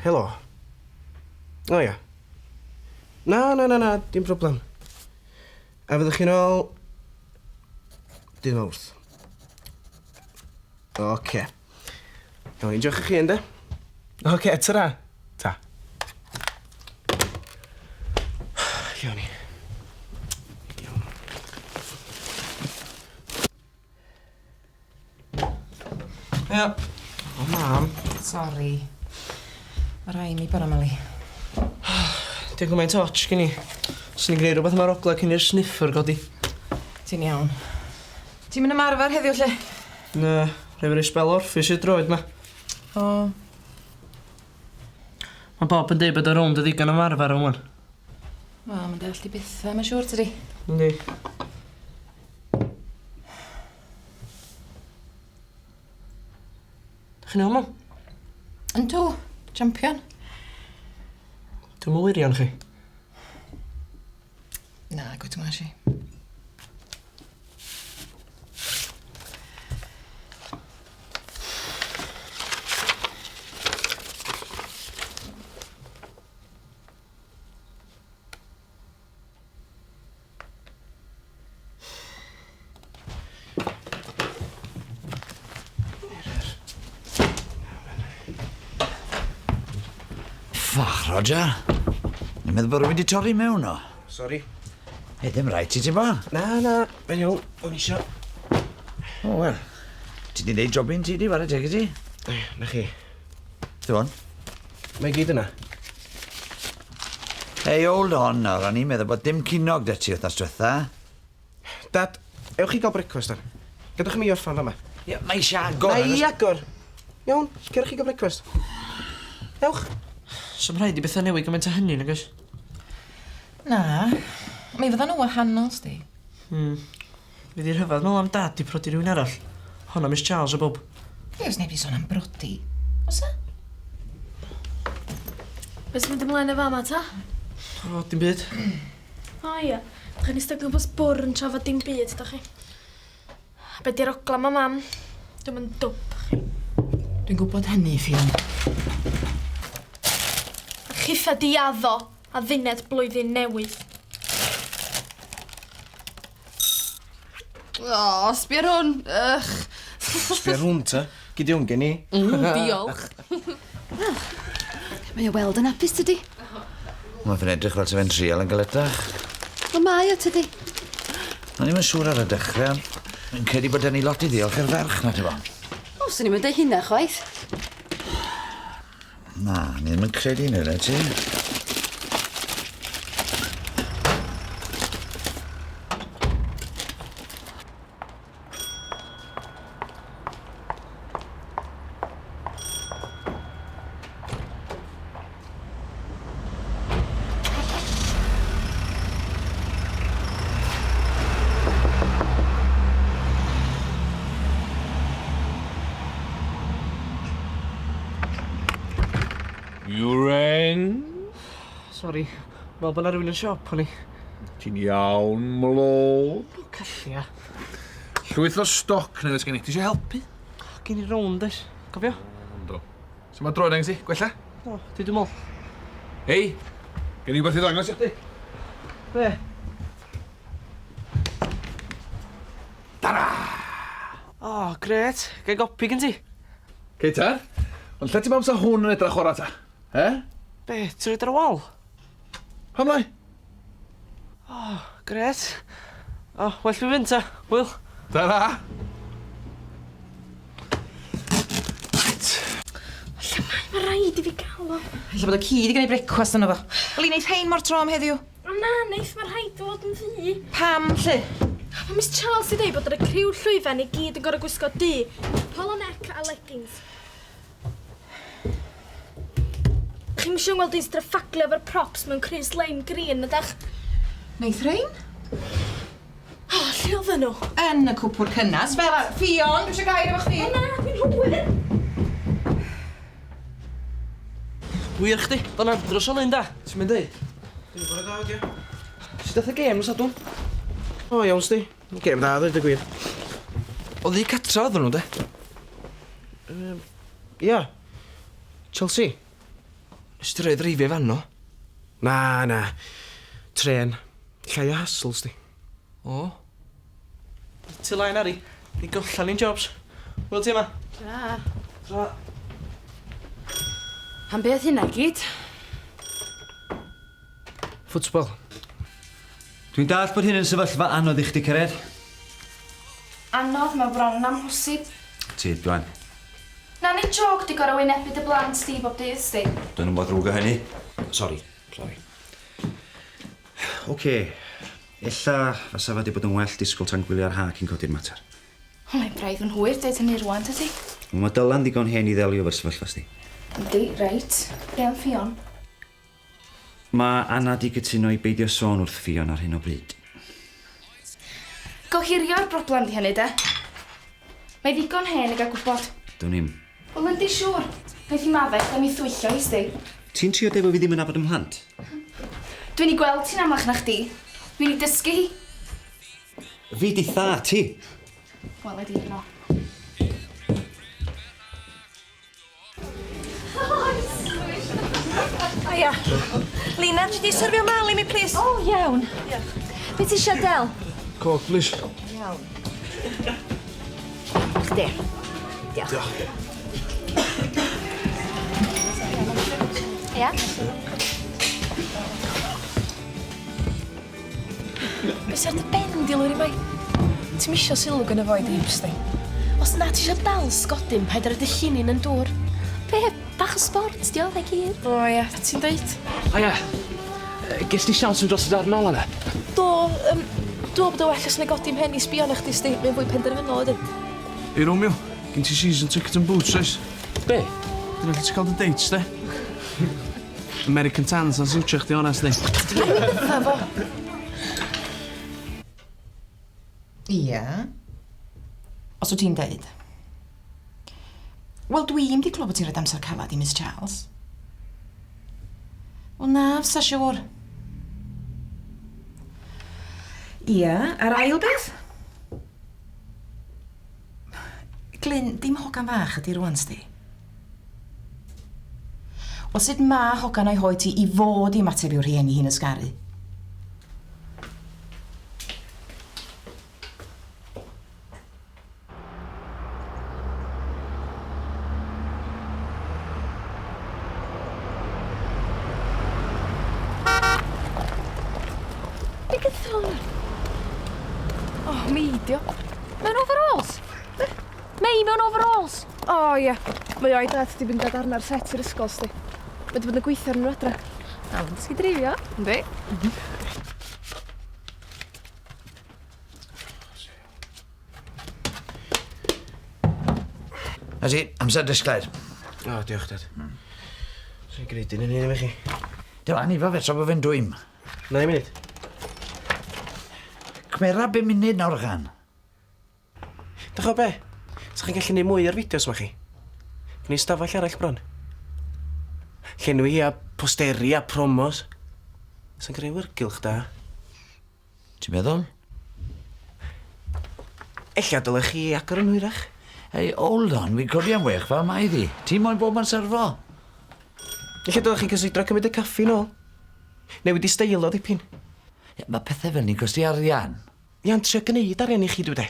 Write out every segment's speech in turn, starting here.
Helo. O ia. Na, na, na, na, dim problem. A fyddwch chi'n ôl... Dydd Mawrth. Oce. Iawn, enjoy'ch chi hun, de? Oce, tara. Ta. Lle o'n i? Iawn. Ia. O, mam. Sori. Ma' rai' mi bora 'ma 'li. Dim gymaint otsh gin i. Swn i'n gneud rwbeth am yr ogla cyn i'r sniffer godi. Ti'n iawn. Ti'n mynd ymarfer heddiw 'lly? Na, rhaid fi roi sbel orffwys i'r droed 'ma. O. Mae Bob yn deud bod y rownd yn ddigon ymarfer am ŵan. Wel, mae'n deall di betha, mae'n siŵr, tydi? Yndi. Dach chi'n iawn, mam? Yndw, champion. Dwi'm yn wirion chi. Na, gwt ngwas i. Ffach, Roger. Ni'n meddwl bod rhywun wedi torri mewn o. Sori. Hei, ddim rhaid ti, ti'n bo? Na, na, mae'n iawn. O'n i isio. O, wel. Ti di neud jobyn ti di, ware teg i ti. Na chi. Dy hwn? Mae gyd yna. Hey, hold on nawr, o'n i'n meddwl bod dim cinog 'da ti wythnos diwetha. Dad, ewch i gael brecwast dan. Gadwch i mi orffan fama. Ie, mae eisiau agor. Na i agor! Iawn, cerwch i gael brecwast. Ewch. So'm rhaid i bethau newid gymaint â hynny, nag oes? Na, mi fyddan nhw'n wahanol, sdi. Hmm. Fydd hi rhyfedd meddwl am Dad 'di prodi rhywun arall. Honna Miss Charles o bawb. Be os neb 'di sôn am brodi? Oes 'a? Be sy'n mynd ymlaen yn fama ta? O, dim byd. O ia, dach chi'n eistedd gwmpas bwr yn trafod dim byd, dach chi? Be di'r ogla ma mam? Dwi'm yn dwp chi. Dwi'n gwybod hynny, Ffion. A chitha di addo adduned blwyddyn newydd. O, sbia ar hwn. Ych. Sbia ar hwn ta. Gei di hwn gen i. Diolch. Mae o weld yn hapus tydi? Mae fe'n edrych fel sa fe'n trial yn galetach. Wel mae o tydi? O'n i'm yn siŵr ar y dechrau, ond fi'n credu bod 'da ni lot i ddiolch i'r ferch 'na, t'bo'. O, swn i'm yn deud hynna chwaith. Na, ni ddim yn credu 'ny reit ti? You rang? Sori, me'wl bo' 'na rywun yn siop o'n i. Ti'n iawn, mlod? Cyllia. Llwyth o stoc newydd sgen i. Ti eisiau helpu? Gen i rownd, oes? Cofio? Yndw. Sut mae droed ti? Gwella? O, di dwi'n me'wl. Hei, gen i wbeth i ddangos i chdi. Be? Tara! O, grêt. Gai gopi gen ti? Cei ta. Ond lle ti'n meddwl sa hwn yn edrach ora ta? He? Be, ti'n roid ar y wal? Pam lai? O, grêt. O, well fi fynd ta. Hwyl. Tara! Reit. Lle mae? Mae rhaid i fi gael o. Ella bod y ci 'di gneud brecwast yno fo. Wel i neith hein mor tro am heddiw. O na, neith, mae rhaid o fod yn ddu. Pam 'lly? Mae Miss Charles 'di deud bod yr y criw llwyfan i gyd yn gor'o' gwisgo du, polo neck a leggings. Chi'm isio ngweld i'n stryffaglio efo'r props mewn crys lime green ydach? Neith rhein? O, lle odden nhw? Yn y cwpwr cynnas, fel ar... Ffion, dwi eisiau gair efo chdi. O na, dwi'n hwyr! Wir chdi, do'n andros o lun da. Ti'n mynd deud? Dwi'n bore da, ogia. Sut ath y gêm nos Sadwrn? O, iawn sdi. Gêm dda, dweud y gwir. Oddi catra oedden nhw, de? Ia. Chelsea. Nes ti roi ddreifio i fan 'no? Na, na. Trên. Llai o hassles di. O? Ti laen Ari. Ni gollan ni'n jobs. Wel ti yma. Tra. Tra. Am be oedd hynna i gyd? Football. Dwi'n dallt bod hyn yn sefyllfa anodd i chdi, Cariad. Anodd, mae bron yn amhosib. Ti, Dwan. Na, nid jôc di gorau wynebu dy blant di bob dydd, sti. Dwn i'm bod ddrwg o hynny. Sori, sori. Oce, ella fysa fo 'di bod yn well disgwyl tan gwyliau'r ha cyn codi'r mater. O, mae'n braidd yn hwyr deud hynny rwan, tydi? Wel, mae Dylan ddigon hen i ddelio efo'r sefyllfa, sdi. Yndi, reit. Be am Ffion? Mae Anna 'di cytuno i beidio sôn wrth Ffion ar hyn o bryd. Gohirio'r broblem 'di hynny, de. Mae ddigon hen i gael gwybod. Dwn i'm. Wel, yndi, siŵr. Wnaeth hi maddau chdi am ei thwyllo hi, sdi. Ti'n trio deud bo' fi ddim yn nabod 'y mhlant? Dwi'n ei gweld hi'n amlach na chdi. Dwi'n ei dysgu hi. Fi 'di thad ti! Wel, ydi, no. Haia. Lina, ti di syrfio mal i mi, plis? O, iawn. Diolch. Be ti eisiau, Del? Coke, please. Iawn. Chdi. Diolch. Diolch. Ia? Be sy ar dy ben di, Lowri Mai? Ti'm isio sylw gynno fo i dy sti. Os na ti isio dal sgodyn, paid ar dy llinyn yn dŵr. Be? Bach o sport, di o, na gyd. O ia, ti'n deud? Haia. Ges ti siawns yn dros y darn ola 'na? Do, dwi'n meddwl bod o well os na godi mhen i sbio arna chdi, sti. Mae'n fwy penderfynol wedyn. Ei Romeo, gen ti season ticket and boots, oes? Be? Dyna lle ti'n cael dy dates, de? American Tans na'n siwtio chdi honest, di. Bydda fo. Ia. Os wyt ti'n deud. Wel, dwi'm di clywed bod ti'n rhoi amser calad i Miss Charles. Wel, na, fysa siŵr. Ia, a'r ail beth? Glyn, dim hogan fach ydi rwan, sti. Wel, sut ma hogan o'i hoe ti i fod i ymateb i'w rhieni hi'n ysgaru? Be gyda hwnna? O, meidio. Mewn overalls? Mei mewn overalls? O, ia. Mae o'i dad di mynd â darna'r set i'r ysgol, sti. Mae di bod yn gweithio arnyn nhw adra. Awn, dysgu dreifio. Yndi. Na ti, amser disglair. O, diolch, Dad. Swn i'n gwneud un yn un efo chi. Dyma ni fo fe, tra bod fe'n dwym. Na i munud. Cymera bum munud nawr chan. Dych o be? Sa chi'n gallu neud mwy o'r fideos ma chi? Gwneud stafell arall bron. Llenwi a posteri a promos. Sa'n creu wyrgylch da. Ti'n meddwl? Ella dylech chi agor yn hwyrach. Hey, hold on, fi'n codi am wech fel mae ddi. Ti'n moyn bod ma'n serfo? Ella dylech chi cysidro cymryd y caffi nôl. Newid i steil o ddipyn. Ie, mae pethau fel ni'n costi arian. Ia'n trio gwneud arian i chi, dwi de.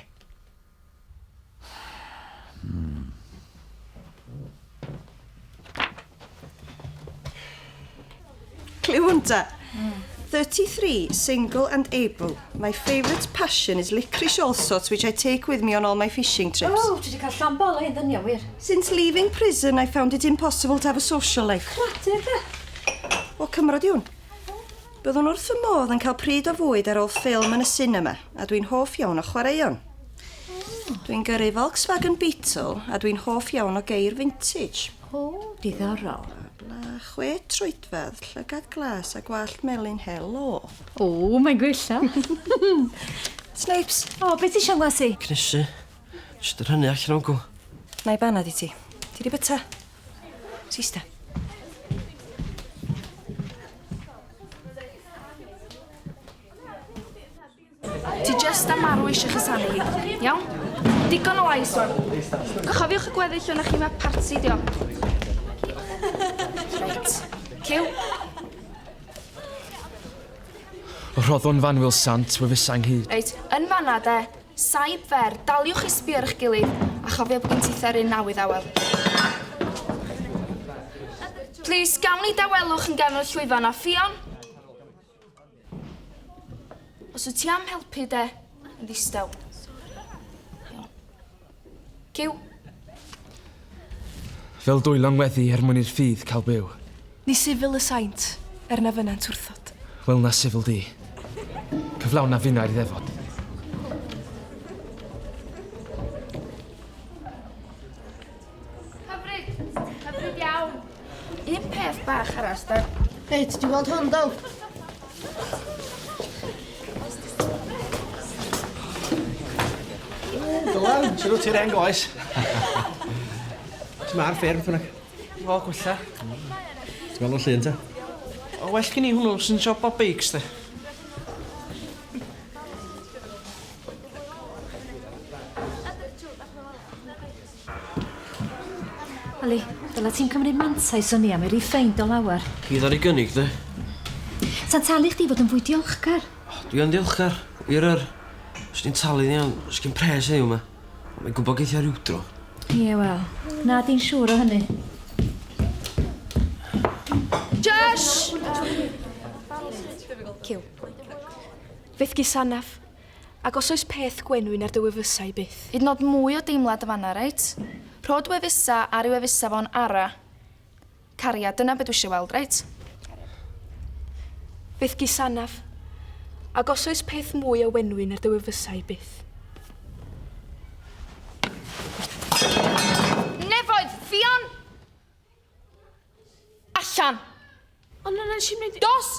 Clyw hwn 33, single and able. My favourite passion is licorice allsorts, which I take with me on all my fishing trips. O, ti wedi cael llond bol o hyn ddynion, wir. Since leaving prison, I found it impossible to have a social life. Cradur, de. O, Cymro di hwn. Byddwn wrth y modd yn cael pryd o fwyd ar ôl ffilm yn y cinema, a dwi'n hoff iawn o chwaraeon. Dwi'n gyrru Volkswagen Beetle, a dwi'n hoff iawn o geir vintage. O, diddorol. Bla, 6 troedfedd, llygad glas a gwallt melyn helo. O, mae'n gwella. Snipes. O, beth ti eisiau ngwas i? Cnesu. Jyst yr hynny allan o'n gww. Na i banad i ti. Ti di byta? Sista. Ti just am marw eisiau chusanu hi, iawn? Digon o lais o'n. Cofiwch y gweddill o'n chi mae parti dio. Reit. Cyw. Rhoddwn fanwyl sant wefusau ynghyd. Reit, yn fanna de, saib fer, daliwch i sbio ar eich gilydd, a chofio bod gen titha'r un awydd awel. Plis, gawn ni dawelwch yn gefn y llwyfan a Ffion? Os wyt ti am helpu de, yn ddistaw. Iawn. Cyw. Fel dwylo'n weddi er mwyn i'r ffydd cael byw. Ni sifil y saint, er na fynnant wrthod. Wel na sifil di. Cyflawn na finnau'r ddefod. Hyfryd. Hyfryd iawn. Un peth bach arall, de. Reit, ti weld hwn, dal? Dylan, siwr wyt ti'n hen goes. Ti'n ma'r ffyrdd, beth bynnag. O, gwella. Ti'n meddwl o'n llun, ta? O, well gen i hwnnw sy'n siop o beics, de. Ali, dyla ti'n cymryd mantais o'n i am ei ffeind o lawer. Gyd ar ei gynnig, de. Sa'n talu chdi fod yn fwy diolchgar. Dwi yn diolchgar. Wir yr. Os di'n talu ni, ond os gyn pres heddiw yma. Mae'n gwybod geithio rhyw dro. Ie, wel, na di'n siŵr o hynny. Josh! Cyw. Fydd gisanaf. Ac os oes peth gwenwyn ar dy wefusau byth. Hyd yn oed mwy o deimlad y fanna, reit? Rho dy wefusa ar ei wefusa fo'n ara. Cariad, dyna beth dwi eisiau weld, reit? Fydd gisanaf. Ac os oes peth mwy o wenwyn ar dy wefusau byth. Nefoedd, Ffion! Allan! Ond na, nes i'm neud... Dos!